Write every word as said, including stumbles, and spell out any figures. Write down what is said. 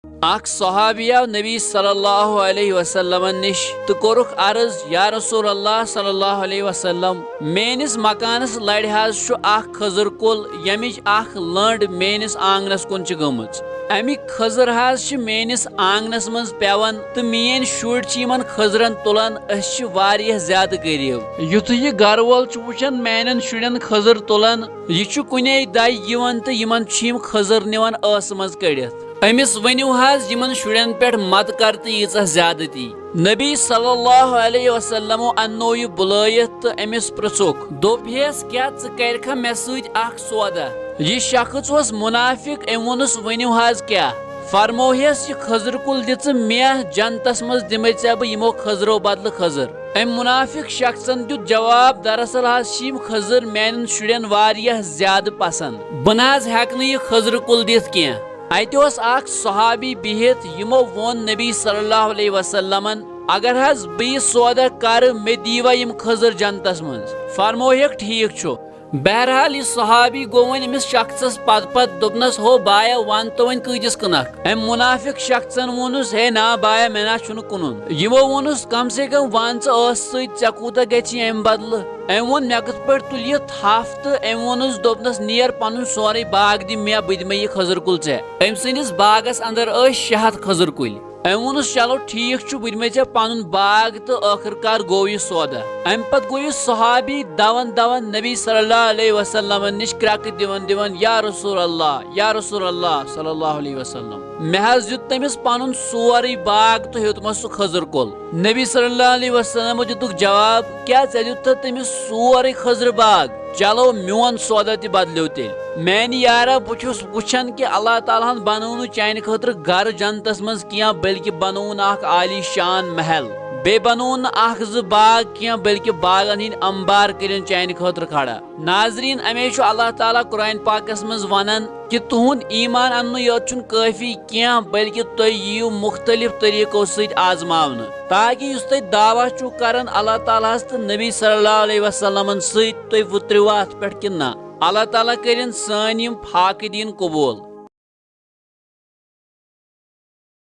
اکھ صحابی آو نبی صلی اللہ علیہ وسلمن نِش تہٕ کوٚرُکھ عرض، یا رسول اللہ صلی اللہ علیہ وسلم، میٲنِس مکانس لرِ حظ چھُ اکھ خٔزٕر کُل، ییٚمِچ اکھ لٔنٛڈ میٲنِس آنگنس کُن چھِ گٔمٕژ۔ اَمِکۍ خٔزٕر حظ چھِ میٲنِس آنگنس منٛز پٮ۪وان تہٕ میٲنۍ شُرۍ چھِ یِمن خٔزرن تُلان۔ أسۍ چھِ واریاہ زیادٕ غریٖب۔ یُتھُے یہِ گرٕ وول چھُ وٕچھان میانٮ۪ن شُرٮ۪ن خٔزٕر تُلان، یہِ چھُ کُنے دَے یِوان تہٕ یِمن چھِ یِم خٔزٕر نِوان ٲسہٕ منٛز کٔڑِتھ۔ أمِس ؤنِو حظ، یِمن شُرٮ۪ن پٮ۪ٹھ مت کر تہٕ ییٖژاہ زیادتی۔ نبی صلی اللہ علیہ وسلمو اننو یہِ بُلٲیِتھ تہٕ أمِس پرٛژھُکھ، دوٚپ ہیس، کیٛاہ ژٕ کرِکھا مےٚ سۭتۍ اکھ سودا؟ یہِ شخص اوس منافق، أمۍ ووٚنُس، ؤنِو حظ کیٛاہ؟ فرموہس، یہِ خٔزٕر کُل دِ ژٕ مےٚ، جنتس منٛز دِمے ژےٚ بہٕ یِمو خٔزرو بدلہٕ خٔزٕر۔ أمۍ منافق شخصن دیُت جواب، دراصل حظ چھِ یِم خٔزٕر میانٮ۪ن شُرٮ۪ن واریاہ زیادٕ پسند۔ بہٕ نہ حظ ہٮ۪کہٕ نہٕ یہِ خٔزٕر کُل دِتھ کینٛہہ۔ اتہِ اوس اکھ صحابی بِہِتھ، یِمو ووٚن نبی صلی اللہ علیہ وسلمن، اگر حظ بہٕ یہِ سودا کرٕ، مےٚ دیٖوا یِم خٔزٕر جنتس منٛز؟ فرموہکھ، ٹھیٖک چھُ۔ بہرحال، یہِ صحابی گوٚو وۄنۍ أمِس شخصس پتہٕ پتہٕ، دوٚپنس، ہو بایا، ون تہٕ وۄنۍ کۭتِس کٕنکھ؟ أمۍ منافق شخصن ووٚنُس، ہے نا بایا، مےٚ نا چھُنہٕ کٕنُن۔ یِمو ووٚنُس، کم سے کم ون ژٕ ٲسہٕ سۭتۍ، ژےٚ کوٗتاہ گژھی امہِ بدلہٕ؟ أمۍ ووٚن، مےٚ کِتھ پٲٹھۍ تُلہِ یہِ تھپھ؟ تہٕ أمۍ ووٚنُس، دوٚپنس، نیر پنُن سورُے باغ دِ مےٚ، بہٕ دِمے یہِ خٔزٕر کُل ژےٚ۔ أمۍ سٕنٛدِس باغس اندر ٲسۍ شےٚ ہتھ خٔزٕر کُلۍ۔ أمۍ ووٚنُس، چلو ٹھیٖک چھُ، بہٕ دِمے ژےٚ پنُن باغ۔ تہٕ ٲخٕر کار گوٚو یہِ سودا۔ امہِ پتہٕ گوٚو یہِ صحابی دون دون نبی صلی اللہ علیہ وسلمن نِش کرٛکہٕ دِوان دِوان، یا رسول اللہ، یا رسول اللہ صلی اللہ علیہ وسلم، مےٚ حظ دیُت تٔمِس پنُن سورُے باغ تہٕ ہیوٚتمس سُہ خٔزٕر کُل۔ نبی صلی اللہ علیہ وسلمو دیُتُکھ جواب، کیٛاہ ژےٚ دیُتتھ تٔمِس سورُے خٔزٕر باغ؟ چلو، میون سودا تہِ بدلیو تیٚلہِ۔ میانہِ یارا، بہٕ چھُس وٕچھان کہِ اللہ تعالیٰ ہن بنوو نہٕ چانہِ خٲطرٕ گرٕ جنتس منٛز کینٛہہ، بلکہِ بنووُن اکھ عالی شان محل۔ بیٚیہِ بنووُن نہٕ اکھ زٕ باغ کینٛہہ، بلکہِ باغن ہٕنٛدۍ انبار کٔرِن چانہِ خٲطرٕ کھڑا۔ ناظریٖن، اَمے چھُ اللہ تعالیٰ قرآن پاکس منٛز ونان کہِ تُہُنٛد ایمان اننُے یوت چھُنہٕ کٲفی کینٛہہ، بلکہِ تُہۍ یِیِو مُختٔلِف طریٖقو سۭتۍ آزماونہٕ، تاکہِ یُس تُہۍ دعویٰ چھِو کران اللہ تعالیٰ ہس تہٕ نبی صلی اللہ علیہ وسلمن سۭتۍ، تُہۍ وُترِوا اتھ پٮ۪ٹھ کِنہٕ نہ؟ اللہ تعالیٰ کٔرِن سٲنۍ یِم فاقہٕ دیٖن قبوٗل۔